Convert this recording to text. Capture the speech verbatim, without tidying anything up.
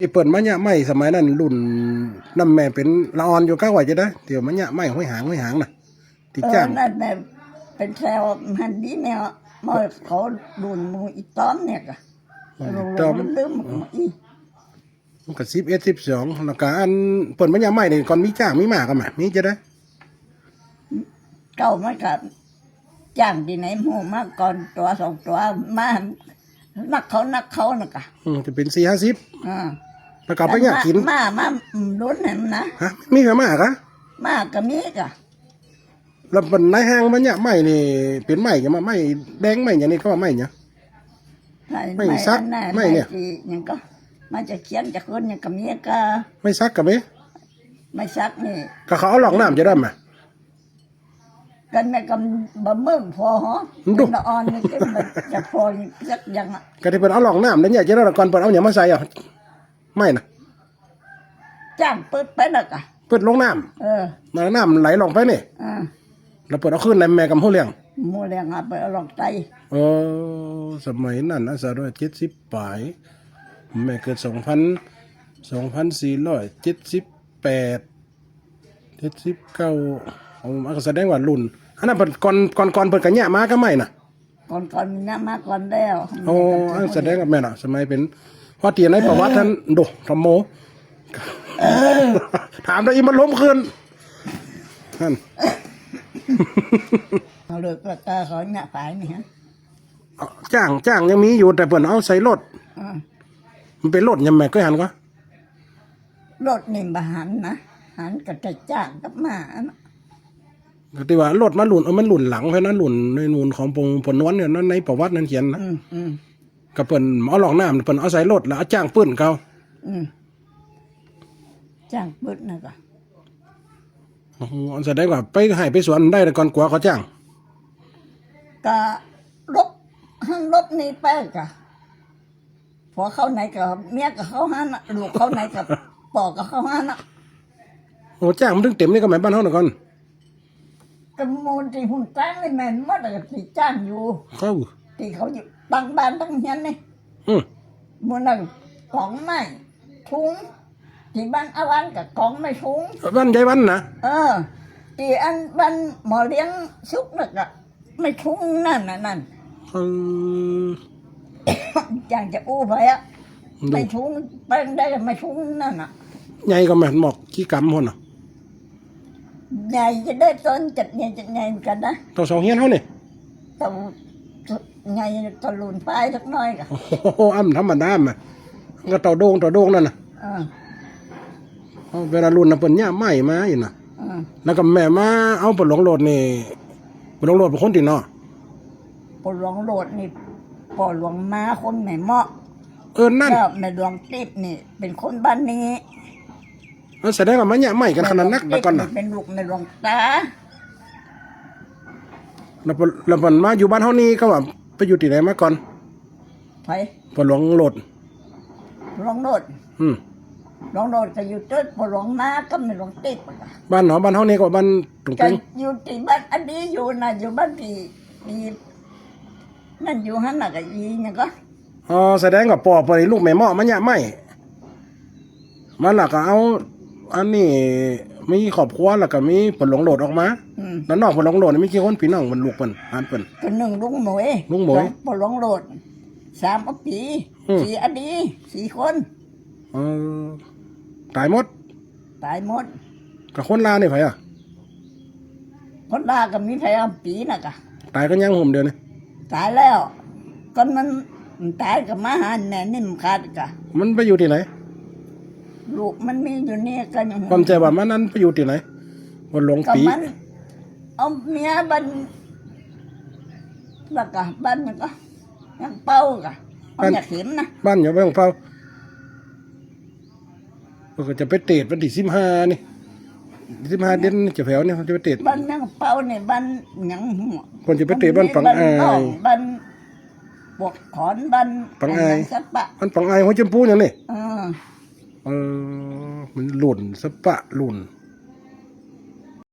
ตี้เปิ้นมาเยียะไม้สมัยนั้น รุ่นนั้นแม่เป๋นละอ่อนอยู่ก้า ว่าจะใด ตี้มาเยียะไม้ห้วยหาง ห้วยหางน่ะ ตี้ เออ จ้าง นั่นแหละ เป๋นแถวหั้นดีแม่ เมื่อเขารุ่นหมู่อีต้อมเนี่ยก่ะ อ๋อ อีต้อม รุ่นลืม อ๋อ อี มันก็สิบเอ็ด สิบสอง แล้วก็อันเปิ้นมาเยียะไม้นี่ ก่อนมีจ้างมีม้าก่อแม่ มีจะใด เก่ามันก็จ้างตี้ไหนหมู่มาก่อนตั๋วสองตั๋ว มานักเขานักเขาน่ะก่ะ อืม จะเป๋นสี่ห้าสิบ อ่า แล้วก็ไปเยียะกิ๋น ม้า ม้า ม้า อืม รุ่นนั้นนะ ฮะ มีแค่ม้าก่ะ ม้าก็มีก่ะ แล้วเปิ้นนายห้างมาเยียะไม้นี่ เป๋นไม้หยัง ไม้แดงไม้หยังนี่ เขาว่าไม้หยัง ไม้ ไม้สัก ไม้อันนั้น ไม้เนี่ย ไม้ตี้หยังก่อ ไม้จะเขียนจะขึ้นหยังก็มีก่ะ ไม้สักก็มี ไม้สักนี่ ก็เขาเอาล่องน้ำจะได้มา กันแม่ก็บ่เบิ่งพอหรอ ดู เป๋นละอ่อนนี่ก็มันจะพอสักอย่างอะ ก็ตี้เปิ้นเอาล่องน้ำแล้วเนี่ย จะได้ก่อนเปิ้นเอาหยังมาใส่อะ ไม้น่ะ จ้างเปิ้นไปน่ะก่ะ เปิ้นลงน้ำ เออ น้ำไหลล่องไปนี่ อ่า แล้วเปิ้นเอาขึ้นในแม่ก็บ่ฮู้เรื่อง บ่ฮู้เรื่องอะ เปิ้นเอาล่องไต เออ สมัยนั้นนะ สองร้อยเจ็ดสิบป๋าย แม่เกิดสองพัน สองพันสี่ร้อยเจ็ดสิบแปด เจ็ดสิบเก้า เอา ก็แสดงว่ารุ่น อันนั้นเปิ้นก่อน ก่อน ก่อนเปิ้นก็เยียะมาก็ไม้น่ะ ก่อนๆ มันเยียะมาก่อนแล้ว โอ้ อันแสดงว่าแม่นน่ะ สมัยเป๋น ว่าตี้ในประวัติหั้น โด ธรรมโม ถามแล้วอีมันล้มขึ้น นั่น เอาเลยก็ตาเขาเยียะฝายนี่ฮะ จ้าง จ้างยังมีอยู่ แต่เปิ้นเอาใส่รถ อ่า มันเป๋นรถหยังแม่ เกยหันก่อ รถนี่บ่หันนะ หันก็จะจ้างกับม้าอันน่ะ ก็ตี้ว่ารถมารุ่น เออ มันรุ่นหลังไปนะ รุ่นในรุ่นของปงปนวนเนี่ยนะ ในประวัตินั้นเขียนนะ อืม อืม ก็เปิ้นเอาล่องน้ำ เปิ้นเอาใส่รถแล้วเอาจ้างปื๊ดเขา อืม จ้างปื๊ดน่ะก่ะ โอ้โห อันแสดงว่าไปไฮ่ไปสวนได้ แต่ก่อนกั๋วเขาจ้าง ก็หลบหั้นหลบนี่ไปก่ะ ผัวเข้าไหนก็เมียก็เข้าหั้นน่ะ ลูกเข้าไหนก็ป้อก็เข้าหั้นน่ะ โอ้ จ้างมันตึงเต๋มนี่ก็แม่นบ้านเฮาน่ะก่อน ก็หมู่ตี้ฮู้จักนี่แม่นหมดอะ ตี้จ้างอยู่ ครับ ตี้เขาอยู่ตั้งบ้านตั้งเฮือนนี่ อืม หมู่นั้นก๋องไม้ทุง ตี้บ้านอาวันก็ก๋องไม้ทุง บ้านยายวันน่ะ เออ ตี้อันบ้านหมอเลี้ยงสุขน่ะก็ ไม้ทุงนั่นน่ะนั่น เออ อย่างจะอู้ไปอะ ดู ไม้ทุง ไปได้ไม้ทุงนั่นน่ะ ใหญ่ก็แม่นหมอกขี้กำพ่นน่ะ ใหญ่จะได้ต้นจัดใหญ่จัดใหญ่เหมือนกันนะ เต้าสองเฮือนเฮานี่ เต้าใหญ่เต้าหลุนปลายสักหน่อยก่ะ โอ้โห อันธรรมดามา ก็เต้าโด่ง เต้าโด่งนั่นน่ะ อ่า เอาเวลารุ่นน่ะเปิ้นเยียะไม้มาอี้น่ะ อ่า แล้วก็แม่มาเอาป้อหลวงโลดนี่ ป้อหลวงโลดเป๋นคนตี้เนาะ ป้อหลวงโลดนี่ ป้อหลวงมาคนแม่เมาะ เออ นั่น แล้วแม่หลวงติ๊บนี่เป๋นคนบ้านนี้ เออ แสดงว่ามาเยียะไม้กั๋นขนาดนัก แม่หลวงติ๊บ แต่ก่อนน่ะ นี่เป๋นลูกแม่หลวงต๋า แล้วป้อ แล้วเปิ้นมาอยู่บ้านเฮานี่ก็ว่าไปอยู่ตี้ไหนมาก่อน ไผ ป้อหลวงโลด หลวงโลด อืม หลวงโลดก็อยู่ตึกป้อหลวงมากับแม่หลวงติ๊บอะ บ้านเฮา บ้านเฮานี่ก็บ้านตรงๆ ก็อยู่ตี้บ้านอันนี้อยู่น่ะ อยู่บ้านตี้ ตี้นั่นอยู่หั้นน่ะ ก็อีหยังก่อ อ๋อ แสดงว่าป้อเปิ้นลูกแม่เมาะมาเยียะไม้ มาแล้วก็เอา อันนี้มีครอบครัวแล้วก็มีป้อหลวงโลดออกมา อืม แล้วนอกป้อหลวงโลดนี่มีกี่คน ปี้น้องเปิ้น ลูกเปิ้น หลานเปิ้น ก็นึ่งลุงหมวย ลุงหมวย สองป้อหลวงโลด สามอาปี๋ อืม สี่อาดี สี่คน เออ ต๋ายหมด ต๋ายหมด ก็คนลานี่ไผอะ คนลาก็มีไผอาปี๋น่ะก่ะ ต๋ายก็ยังโหมเดียวนี่ ต๋ายแล้ว ก็มัน มันต๋ายก็มาหาแม่นิ่มขาดก่ะ มันไปอยู่ตี้ไหน ลูกมันมีอยู่นี่ก็ยัง ความจริงว่ามันนั้นไปอยู่ตี้ไหน ป้อหลวง ก็ ปี๋ มันเอาเมียบ้าน แล้วก็บ้านมันก็ยังเป้าก่ะ บ้าน เอาเมียเข็มน่ะ บ้านอยู่บ้านเป้า เปิ้นก็จะไปเตศวันตี้สิบห้านี่ สิบห้าเดือนจะแผวนี่ จะไปเตศ บ้านนางเปานี่ บ้านหยังหัว เปิ้นจะไปเตศบ้านปังอาย บ้านปวกขอน บ้านปังอาย อันหยังสะปะ บ้านปังอาย หัวจมพูหยังนี่ เออ เออ มันหลุ่นสะปะหลุ่น